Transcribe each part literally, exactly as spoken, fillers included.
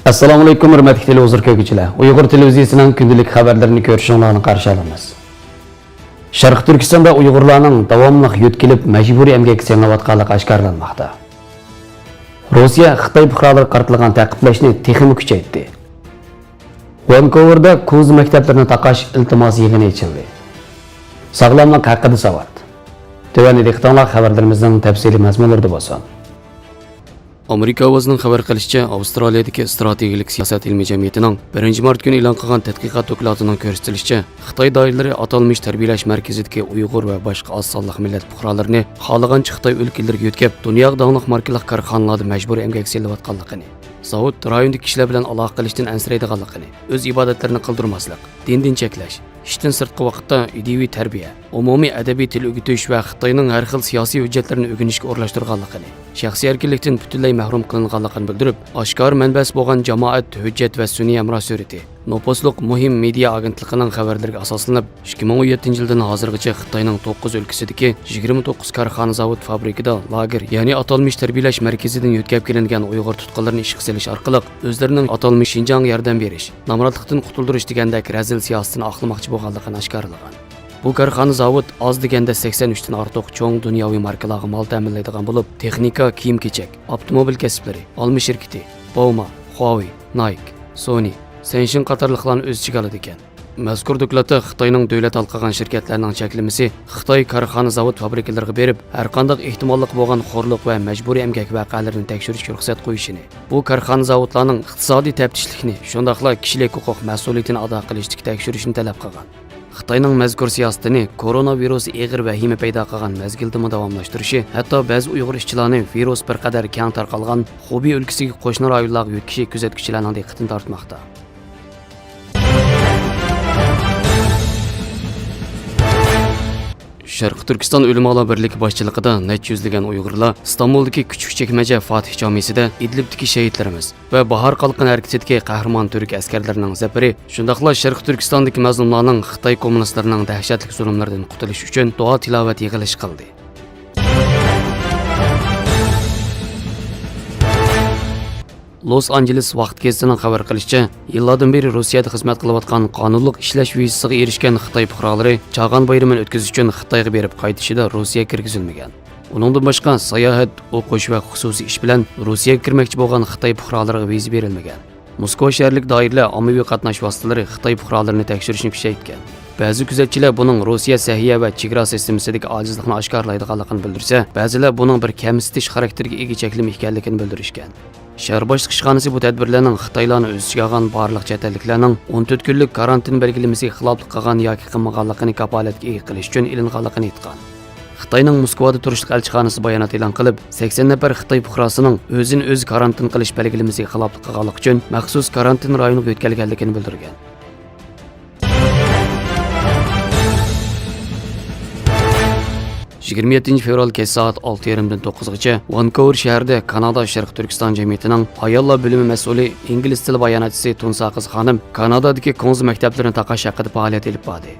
ئەسسالامۇئەلەيكۇم، ھۆرمەتلىك تېلېۋىزور كۆرگۈچىلەر! ئۇيغۇر تېلېۋىزىيىسىنىڭ كۈندىلىك خەۋەرلىرىنى كۆرۈشۈڭلارنى قارشى ئالىمىز. شەرقىي تۈركىستاندا ئۇيغۇرلارنىڭ داۋاملىق يۆتكىلىپ، مەجبۇرىي ئەمگەككە سېلىنىۋاتقانلىقى ئاشكارىلانماقتا. روسىيە خىتاي پۇقرالىرىغا قارىتىلغان تەقىبلەشنى تېخىمۇ كۈچەيتتى. ۋانكوۋېردا كۇنزا مەكتەپلىرىنى تاقاش ئىلتىماس يىغىنى ئېچىلدى. ساغلاملىق ھەققىدە ساۋات. تۆۋەندە دىققىتىڭلار خەۋەرلىرىمىزنىڭ تەپسىلىي مەزمۇنلىرىدا بولسۇن. ئامېرىكا ئاۋازىنىڭ خەۋەر قىلىشىچە، ئاۋسترالىيەدىكى ئىستراتېگىيەلىك سىياسەت ئىلمىي جەمئىيىتىنىڭ بىرىنچى مارت كۈنى ئېلان قىلغان تەتقىقات دوكلاتىنىڭ كۆرسىتىلىشىچە، خىتاي دائىرىلىرى ئاتالمىش تەربىيەلەش مەركىزىدىكى ئۇيغۇر ۋە باشقا ئاز سانلىق مىللەت پۇقرالىرىنى خالىغانچە خىتاي ئۆلكىلىرىگە يۆتكەپ، دۇنياغا داڭلىق ماركىلىق كارخانىلاردا مەجبۇرىي ئەمگەككە سېلىۋاتقانلىقىنى، زاۋۇت رايوندىكى كىشىلەر بىلەن ئالاقە قىلىشتىن ئەنسىرەيدىغانلىقىنى، ئۆز ئىبادەتلىرىنى قىلدۇرماسلىق، دىندىن چەكلەش، ئىشتىن سىرتقى ۋاقىتتا ئىدىيىۋى تەربىيە، ئومۇمىي ئەدەبىي تىل ئۆگىتىش ۋە خىتاينىڭ ھەر خىل سىياسىي ھۆججەتلىرىنى ئۆگىنىشكە ئورۇنلاشتۇرغانلىقىنى، شەخسىي ئەركىنلىكتىن پۈتۈنلەي مەھرۇم قىلىنغانلىقىنى بىلدۈرۈپ، ئاشكارا مەنبەسى بولغان جامائەت، ھۆججەت ۋە سۈنئىي ھەمراھ سۈرىتى، نوپۇسلۇق مۇھىم مېدىيا ئاگېنتلىقىنىڭ خەۋەرلىرىگە ئاساسلىنىپ، ئىككى مىڭ ئون يەتتىنچى يىلدىن ھازىرغىچە خىتاينىڭ توققۇز ئۆلكىسىدىكى يىگىرمە توققۇز كارخانا، زاۋۇت، فابرىكىدا لاگېر، يەنى ئاتالمىش تەربىيەلەش مەركىزىدىن يۆتكەپ كېلىنگەن ئۇيغۇر تۇتقۇنلىرىنى ئىشقا سېلىش ئارقىلىق، ئۆزلىرىنىڭ ئاتالمىش شىنجاڭغا ياردەم بېرىش، نامراتلىقتىن قۇتۇلدۇرۇش دېگەندەك رەزىل سىياسىتىنى ئاقلىماقچى بولغانلىقىنى ئاشكارىلىغان. بۇ كارخانا، زاۋۇت ئاز دېگەندە سەكسەن ئۈچتىن ئارتۇق چوڭ دۇنياۋى ماركىلارغا مال تەمىنلەيدىغان بولۇپ، تېخنىكا، كىيىم-كېچەك، ئاپتوموبىل كەسىپلىرى، ئالما شىركىتى، باۋما، خۇاۋېي، نايك، سونى، سەنشىن قاتارلىقلارنى ئۆز ئىچىگە ئالىدىكەن. مەزكۇر دوكلاتتا خىتاينىڭ دۆلەت ھالقىغان شىركەتلەرنىڭ چەكلىمىسى خىتاي كارخانا، زاۋۇت، فابرىكىلىرىغا بېرىپ، ھەرقانداق ئېھتىماللىقى بولغان خورلۇق ۋە مەجبۇرىي ئەمگەك ۋەقەلىرىنى تەكشۈرۈشكە رۇخسەت قويۇشىنى، بۇ كارخانا، زاۋۇتلارنىڭ ئىقتىسادىي تەپتىشلىكنى، شۇنداقلا كىشىلىك ھوقۇق مەسئۇلىيىتىنى ئادا قىلىشتىكى تەكشۈرۈشنى تەلەپ قىلغان. خىتاينىڭ مەزكۇر سىياسىتىنى كورونا ۋىرۇسى ئېغىر ۋەھىمە پەيدا قىلغان مەزگىلدىمۇ داۋاملاشتۇرۇشى، ھەتتا بەزى ئۇيغۇر ئىشچىلارنى ۋىرۇس بىر قەدەر كەڭ تارقالغان خۇبېي ئۆلكىسىگە قوشنا رايونلارغا يۆتكىشى كۆزەتكۈچىلەرنىڭ دىققىتىنى تارتماقتا. شەرقىي تۈركىستان ئۆلىمالار بىرلىكى باشچىلىقىدا نەچچە يۈزلىگەن ئۇيغۇرلار ئىستانبۇلدىكى كۈچۈك چەكمەجە فاتىھ جامىسىدا ئىدلىبتىكى شېھىتلىرىمىز ۋە باھار قالقىنى ھەرىكىتىدىكى قەھرىمان تۈرك ئەسكەرلىرىنىڭ زەپىرى، شۇنداقلا شەرقىي تۈركىستاندىكى مەزلۇملارنىڭ خىتاي كوممۇنىستلىرىنىڭ دەھشەتلىك زۇلۇملىرىدىن قۇتۇلۇشى ئۈچۈن دۇئا تىلاۋەت يىغىلىشى قىلدى. لوس ئانژېلېس ۋاقىت گېزىتىنىڭ خەۋەر قىلىشىچە، يىللاردىن بېرى روسىيەدە خىزمەت قىلىۋاتقان قانۇنلۇق ئىشلەش ۋىزىسىغا ئېرىشكەن خىتاي پۇقرالىرى چاغان بايرىمىنى ئۆتكۈزۈش ئۈچۈن خىتايغا بېرىپ قايتىشىدا روسىيەگە كىرگۈزۈلمىگەن. ئۇنىڭدىن باشقا، ساياھەت، ئوقۇش ۋە خۇسۇسىي ئىش بىلەن روسىيەگە كىرمەكچى بولغان خىتاي پۇقرالىرىغا ۋىزا بېرىلمىگەن. موسكۋا شەھەرلىك دائىرىلەر ئاممىۋى قاتناش ۋاسىتىلىرى خىتاي پۇقرالىرىنى تەكشۈرۈشنى كۈچەيتكەن. بەزى كۆزەتچىلەر بۇنىڭ روسىيە سەھىيە ۋە چېگرا سىستېمىسىدىكى ئاجىزلىقنى ئاشكارىلايدىغانلىقىنى بىلدۈرسە، بەزىلەر بۇنىڭ بىر كەمسىتىش خاراكتېرىگە ئىگە چەكلىمە ئىكەنلىكىنى بىلدۈرۈشكەن. شەھەر باشلىق ئىشخانىسى بۇ تەدبىرلەرنىڭ خىتايلارنى ئۆز ئىچىگە ئالغان بارلىق چەت ئەللىكلەرنىڭ ئون تۆت كۈنلۈك كارانتىن بەلگىلىمىسىگە خىلاپلىق قىلغان ياكى قىلمىغانلىقىنى كاپالەتكە ئىگە قىلىش ئۈچۈن ئېلىنغانلىقىنى ئېيتقان. خىتاينىڭ موسكۋادا تۇرۇشلۇق ئەلچىخانىسى بايانات ئېلان قىلىپ، سەكسەن نەپەر خىتاي پۇقراسىنىڭ ئۆزىنى ئۆزى كارانتىن قىلىش بەلگىلىمىسىگە خىلاپلىق قىلغانلىقى ئۈچۈن مەخسۇس كارانتىن رايونىغا يۆتكەلگەنلىكىنى بىلدۈرگەن. يىگىرمە يەتتىنچى فېۋرال كەچ سائەت ئالتە يېرىمدىن توققۇزغىچە ۋانكوۋېر شەھىرىدە كانادا شەرقىي تۈركىستان جەمئىيىتىنىڭ ئاياللار بۆلۈمى مەسئۇلى، ئىنگلىز تىلى باياناتچىسى تۇنساقىز خانىم كانادادىكى كۇڭزى مەكتەپلىرىنى تاقاش ھەققىدە پائالىيەت ئېلىپ باردى.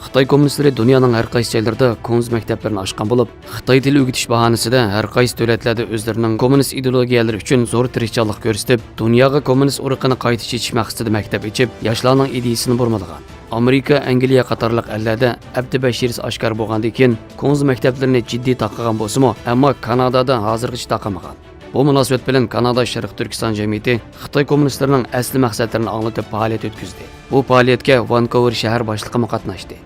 خىتاي كوممۇنىستلىرى دۇنيانىڭ ھەر قايسى جايلىرىدا كۇڭزى مەكتەپلىرىنى ئاچقان بولۇپ، خىتاي تىلى ئۆگىتىش باھانىسىدە ھەر قايسى دۆلەتلەردە ئۆزلىرىنىڭ كوممۇنىست ئىدېئولوگىيەلىرى ئۈچۈن زور تىرىشچانلىق كۆرسىتىپ، دۇنياغا كوممۇنىست ئۇرۇقىنى قايتا چېچىش مەقسىتىدە مەكتەپ ئېچىپ، ياشلارنىڭ ئىدىيىسىنى بۇرمىلىغان. ئامېرىكا، ئەنگلىيە قاتارلىق ئەللەردە ئەپتى بەشىرىسى ئاشكارا بولغاندىن كېيىن، كۇڭزى مەكتەپلىرىنى جىددىي تاقىغان بولسىمۇ، ئەمما كانادادا ھازىرغىچە تاقىمىغان. بۇ مۇناسىۋەت بىلەن كانادا شەرقىي تۈركىستان جەمئىيىتى خىتاي كوممۇنىستلىرىنىڭ ئەسلى مەقسەتلىرىنى ئاڭلىتىپ پائالىيەت ئۆتكۈزدى. بۇ پائالىيەتكە ۋانكوۋېر شەھەر باشلىقىمۇ قاتناشتى.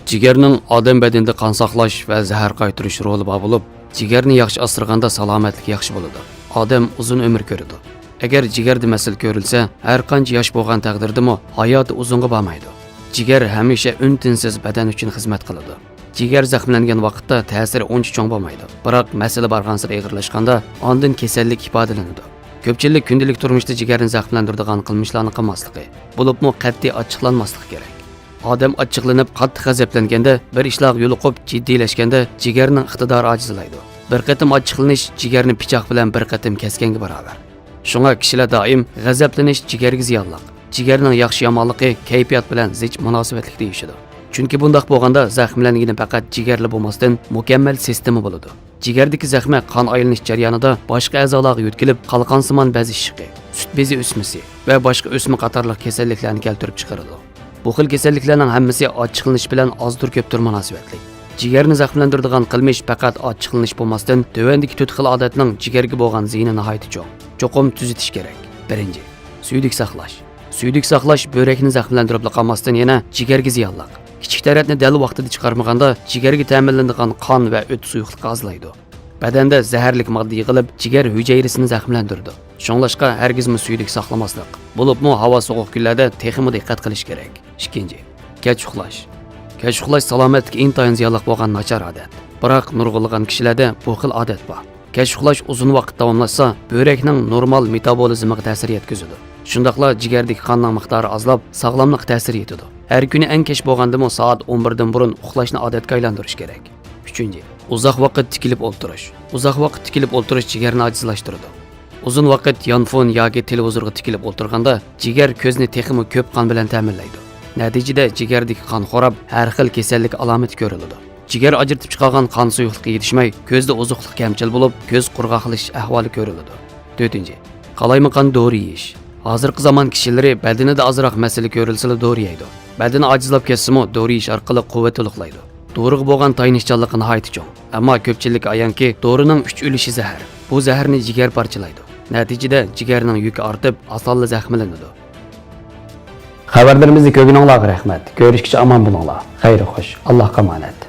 جىگەرنىڭ ئادەم بەدىنىدە قان ساقلاش ۋە زەھەر قايتۇرۇش رولى بار بولۇپ، جىگەرنى ياخشى ئاسرىغاندا سالامەتلىك ياخشى بولىدۇ. ئادەم ئۇزۇن ئۆمۈر كۆرىدۇ. ئەگەر جىگەردە مەسىلە كۆرۈلسە، ھەر قانچە ياش بولغان تەقدىردىمۇ ھاياتى ئۇزۇنغا بارمايدۇ. جىگەر ھەمىشە ئۈن-تىنسىز بەدەن ئۈچۈن خىزمەت قىلىدۇ. جىگەر زەخىملەنگەن ۋاقىتتا تەسىرى ئۇنچە چوڭ بولمايدۇ، بىراق مەسىلە بارغانسېرى ئېغىرلاشقاندا، ئاندىن كېسەللىك ئىپادىلىنىدۇ. كۆپچىلىك كۈندىلىك تۇرمۇشتا جىگەرنى زەخىملەندۈرىدىغان قىلمىشلارنى قىلماسلىقى، بولۇپمۇ قەتئىي ئاچچىقلانماسلىقى كېرەك. ئادەم ئاچچىقلىنىپ، قاتتىق غەزەپلەنگەندە، بىر ئىشلارغا يولۇقۇپ، جىددىيلەشكەندە، جىگەرنىڭ ئىقتىدارى ئاجىزلايدۇ. بىر قېتىم ئاچچىقلىنىش جىگەرنى پىچاق بىلەن بىر قېتىم كەسكەنگە باراۋەر. شۇڭا كىشىلەر دائىم غەزەپلىنىش جىگەرگە زىيانلىق، جىگەرنىڭ ياخشى-يامانلىقى كەيپىيات بىلەن زىچ مۇناسىۋەتلىك دېيىشىدۇ. چۈنكى بۇنداق بولغاندا زەخىملەنگىنى پەقەت جىگەرلا بولماستىن، مۇكەممەل سىستېما بولىدۇ. جىگەردىكى زەخمە قان ئايلىنىش جەريانىدا باشقا ئەزالارغا يۆتكىلىپ، قالقانسىمان بەز ئىششىقى، سۈت بېزى ئۆسمىسى ۋە باشقا ئۆسمە قاتارلىق كېسەللىكلەرنى كەلتۈرۈپ چىقىرىدۇ. بۇ خىل كېسەللىكلەرنىڭ ھەممىسى ئاچچىقلىنىش بىلەن ئازدۇر كۆپتۇر مۇناسىۋەتلىك. جىگەرنى زەخىملەندۈرىدىغان قىلمىش پەقەت ئاچچىقلىنىش بولماستىن، تۆۋەندىكى تۆت خىل ئادەتنىڭ جىگەرگە بولغان زىيىنى ناھايىتى چوڭ. چوقۇم تۈزىتىش كېرەك. بىرىنچى، سۈيدۈك ساقلاش. سۈيدۈك ساقلاش بۆرەكنى زەخىملەندۈرۈپلا قالماستىن، يەنە جىگەرگە زىيانلىق. كىچىك تەرەتنى دەل ۋاقتىدا چىقارمىغاندا، جىگەرگە تەمىنلىنىدىغان قان ۋە ئۆت سۇيۇقلۇقى ئازلايدۇ. بەدەندە زەھەرلىك ماددا يىغىلىپ، جىگەر ھۈجەيرىسىنى زەخىملەندۈرىدۇ. شۇڭلاشقا ھەرگىزمۇ سۈيدۈك ساقلىماسلىق، بولۇپمۇ ھاۋا سوغۇق كۈنلەردە تېخىمۇ دىققەت قىلىش كېرەك. ئىككىنچى، كەچ ئۇخلاش. كەچ ئۇخلاش سالامەتلىككە ئىنتايىن زىيانلىق بولغان ناچار ئادەت. بىراق نۇرغۇنلىغان كىشىلەردە بۇ خىل ئادەت بار. كەچ ئۇخلاش ئۇزۇن ۋاقىت داۋاملاشسا، بۆرەكنىڭ نورمال مېتابولىزمىغا تەسىر يەتكۈزىدۇ. شۇنداقلا جىگەردىكى قاننىڭ مىقدارى ئازلاپ، ساغلاملىققا تەسىر يېتىدۇ. ھەر كۈنى ئەڭ كەچ بولغاندىمۇ سائەت ئون بىردىن بۇرۇن ئۇخلاشنى ئادەتكە ئايلاندۇرۇش كېرەك. ئۈچىنچى، ئۇزاق ۋاقىت تىكىلىپ ئولتۇرۇش. ئۇزاق ۋاقىت تىكىلىپ ئولتۇرۇش جىگەرنى ئاجىزلاشتۇرىدۇ. ئۇزۇن ۋاقىت يانفون ياكى تېلېۋىزورغا تىكىلىپ ئولتۇرغاندا، جىگەر كۆزنى تېخىمۇ كۆپ قان بىلەن تەمىنلەيدۇ. نەتىجىدە، جىگەردىكى قان خوراپ، ھەر خىل كېسەللىك ئالامىتى كۆرۈلىدۇ. جىگەر ئاجرىتىپ چىقارغان قان سۇيۇقلۇقى يېتىشمەي، كۆزدە ئوزۇقلۇق كەمچىل بولۇپ، كۆز قۇرغاقلىشىش ئەھۋالى كۆرۈلىدۇ. تۆتىنچى، قالايمىقان دورا يېيىش. ھازىرقى زامان كىشىلىرى بەدىنىدە ئازراق مەسىلە كۆرۈلسىلا دورا يەيدۇ. بەدىنى ئاجىزلاپ كەتسىمۇ، دورا يېيىش ئارقىلىق قۇۋۋەت تولۇقلايدۇ. دورىغا بولغان تايىنىشچانلىقى ناھايىتى چوڭ. ئەمما كۆپچىلىككە ئايانكى، دورىنىڭ ئۈچ ئۈلۈشى زەھەر. بۇ زەھەرنى جىگەر پارچىلايدۇ. نەتىجىدە، جىگەرنىڭ يۈكى ئارتىپ، ئاسانلا زەخىملىنىدۇ. خەۋەرلىرىمىزنى كۆرگىنىڭلارغا رەھمەت. كۆرۈشكىچە ئامان بولۇڭلار. خەير خوش. ئاللاھقا ئامانەت.